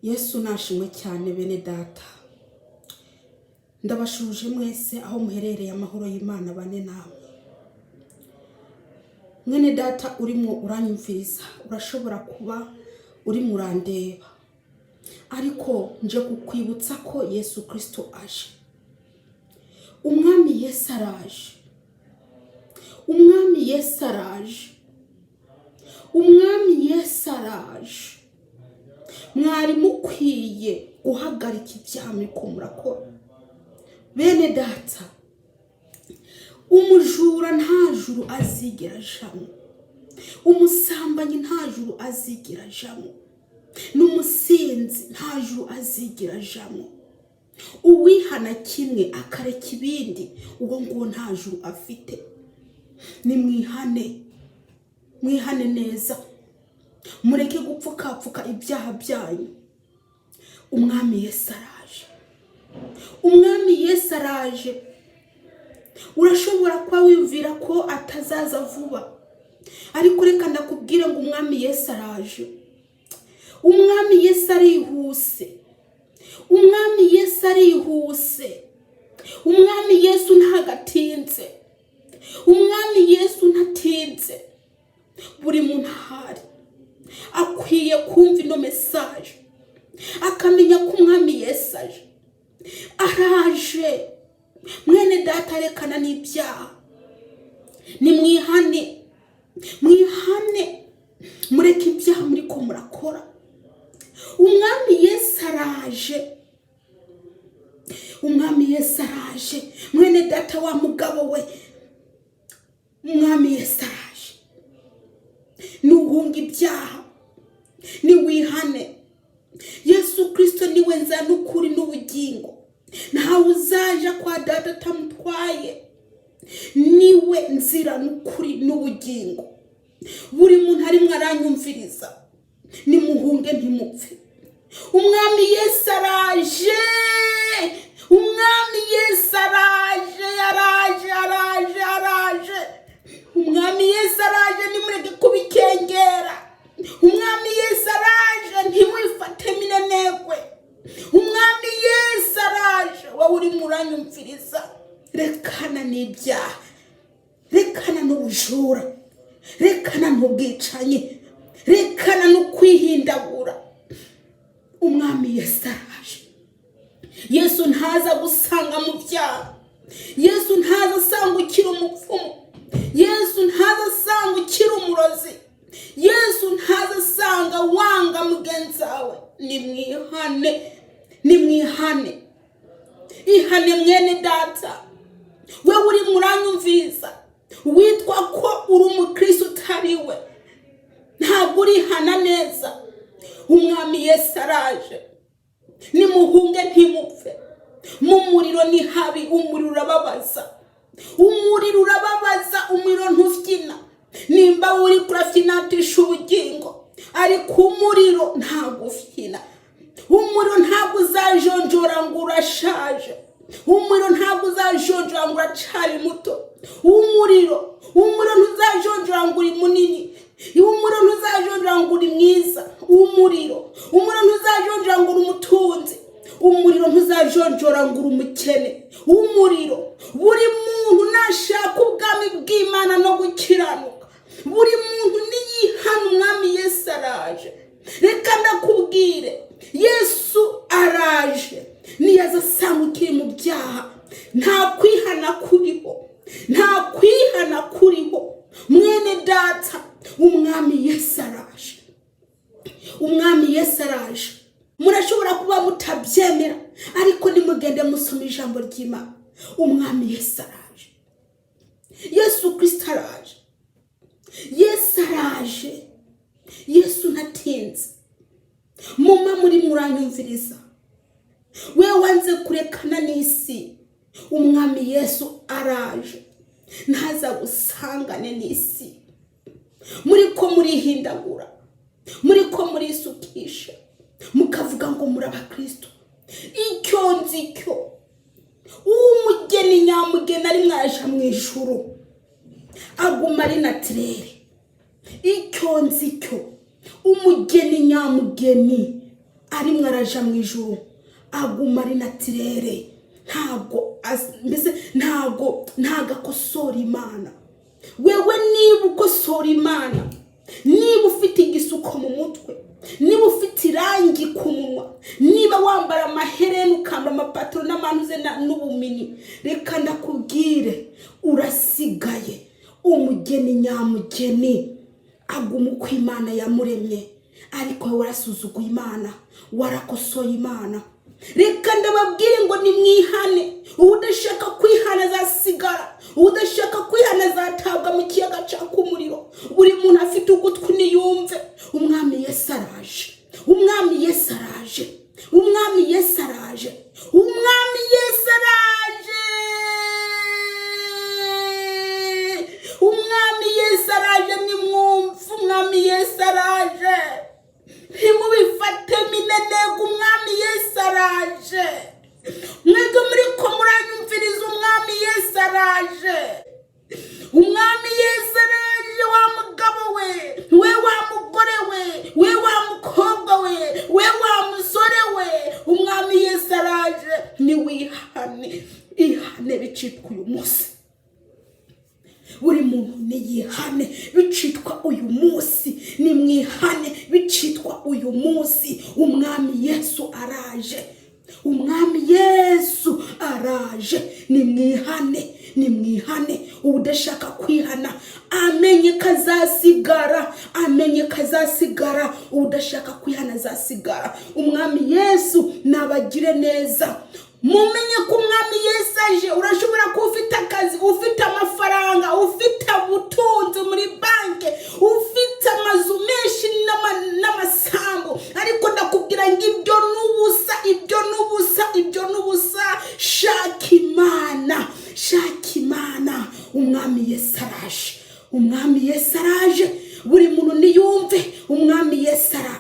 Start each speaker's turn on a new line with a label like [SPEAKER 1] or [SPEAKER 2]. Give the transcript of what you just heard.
[SPEAKER 1] Yesu nashimwe cyane. Bene data, ndabashuje mwese aho muherereye, amahoro y'Imana bane namwe. Mwene data urimo uranyumviriza, urashobora kuba urimo urandeba, ariko nje kukwibutsa ko Yesu Kirisito aje. Umwami Yesu araje, Umwami Yesu araje, Umwami Yesu araje. Mwari mukwiye guhagarika ibyaha muriko murakora. Bene data, umujura nta juru azigera ajamo, umusambanyi nta juru azigera ajamo, n'umusinzi nta juru azigera ajamo. Uwihana kimwe akareka ibindi, uwo nguwo nta juru afite. Nimwihane, mwihane neza, mureke gupfukapfuka ibyaha byanyu. Umwami Yesu araje, Umwami Yesu araje. Urashobora kuba wiyumvira ko atazaza vuba, ariko reka ndakubwire ngo Umwami Yesu araje. Umwami Yesu arihuse, Umwami Yesu arihuse. Umwami Yesu ntagatinze, Umwami Yesu ntatinze. Buri muntu ahari akwiye kumva ino message, akamenya ko Umwami Yesu aje, araje. Mwene data, rekana n'ibyaha, nimwihane, mwihane, mureke ibyaha muri ko murakora. Umwami Yesu araje, Umwami Yesu araje. Mwene data, wa mugabo we, Umwami Yesu araje. Nuhunga ibyaha, niwihane. Yesu Kirisito niwe nzira n'ukuri n'ubugingo, ntawe uzaja kwa data atamutwaye. Niwe nzira n'ukuri n'ubugingo. Buri muntu arimwo aranyumviriza, nimuhunge ntimupfe. Umwami Yesu araje, Umwami Yesu araje, araje, araje, araje. Umwami Yesu araje, nimureke kubikengera. Umwami Yesu araje, ntimwifate minenegwe. Umwami Yesu araje. Wowe urimo uranyumviriza, rekana n'ibyaha, rekana n'ubujura, rekana n'ubwicanyi, rekana no kwihindagura. Umwami Yesu araje. Yesu ntaza gusanga mu byaha, Yesu ntaza asanga ukiri umupfumu, Yesu ntaza asanga ukiri umurozi, Yesu ntaza asanga wanga mugenzi wawe. Nimwihane, nimwihane. Ihane mwene data. Wewe uri muranyumviriza, witwa ko uri umukristo utari we, ntabwo urihana neza. Umwami Yesu araje, nimuhunge ntimupfe. Mu muriro ni habi, umuriro urababaza, umuriro urababaza, umuriro ntufyina. Nimba uri kurafyinatisha ubugingo, ariko umuriro ntabwo ufyina. Umuriro ntabwo uzajonjora ngo urashaje, umuriro ntabwo uzajonjora ngo uracari muto, umuriro ntuzajonjora ngo uri munini, umuriro ntuzajonjora ngo uri mwiza, umuriro ntuzajonjora ngo uri umutunzi, umuriro ntuzajonjora ngo uri umukene. Umuriro, buri muntu nashaka ubwami bw'Imana no gukiranuka, buri muntu niyihana. Umwami Yesu araje. Reka ndakubwire, Yesu araje. Niyaza asanga ukiri mu byaha, nta kwihana kuriho, nta kwihana kuriho. Mwene data, Umwami Yesu araje, Umwami Yesu araje. Murashobora kuba mutabyemera, ariko nimugende musoma ijambo ry'Imana. Umwami Yesu araje, Yesu Kirisito araje, Yesu araje, Yesu ntatinze. Muma muri muranyumviriza, we wanze kurekana n'isi, Umwami Yesu araje, ntaza gusangane n'isi muri ko murihindagura, muri ko murisukisha, mukavuga ngo muri abakristo. Icyo nzi cyo, umugeni nyamugeni ari mwaje mu ijuru aguma ari naturelle. Icyo nzi cyo, umugeni nyamugeni Arimwo araja mu ijuru, aguma ari naturel. Ntabwo mbese ntabwo akosora Imana. Wewe niba ukosora Imana, niba ufite igisuko mu mutwe, niba ufite irangi ku munwa, niba wambara amaherena, ukambara amapataro n'amanuze n'ubumini, reka ndakubwire, urasigaye. Umugeni nyamugeni aguma uko Imana yamuremye, ariko wowe warasuzuguye Imana, warakosoye Imana. Reka ndababwire ngo nimwihane. Udashaka kwihana azasigara, udashaka kwihana azatabwa mu kiyaga caka umuriro. Buri muntu afite ugutwi niyumve. Umwami Yesu araje, Umwami Yesu araje, Umwami Yesu araje, Umwami Yesu araje, Umwami Yesu araje. Nimwumve, Umwami Yesu araje. Ntimubifate minenega, Umwami Yesu araje. Mwebwe muri ko muranyumviriza, Umwami Yesu araje, Umwami Yesu araje. Wa mugabo we, we wa mugore we, we wa mukobwa we, we wa musore we, Umwami Yesu araje. Niwihane, ihane bicitwa uyu munsi. Buri muntu niyihane bicitwa uyu munsi. Nimwihane bicitwa uyu munsi. Umwami Yesu araje, Umwami Yesu araje. Nimwihane, nimwihane. Udashaka kwihana amenye ko azasigara, amenye ko azasigara. Udashaka kwihana azasigara. Umwami Yesu nabagire neza. Mumenye ko Umwami Yesu aje. Urashobora kuba ufite akazi, ufite amafaranga, ufite ubutunzi muri banki, ufite amazu menshi n'amasambu, ariko ndakubwira ngo ibyo ni ubusa, ibyo ni ubusa, ibyo ni ubusa. Shaka Imana, shaka Imana. Umwami Yesu araje, Umwami Yesu araje. Buri muntu niyumve, Umwami Yesu araje.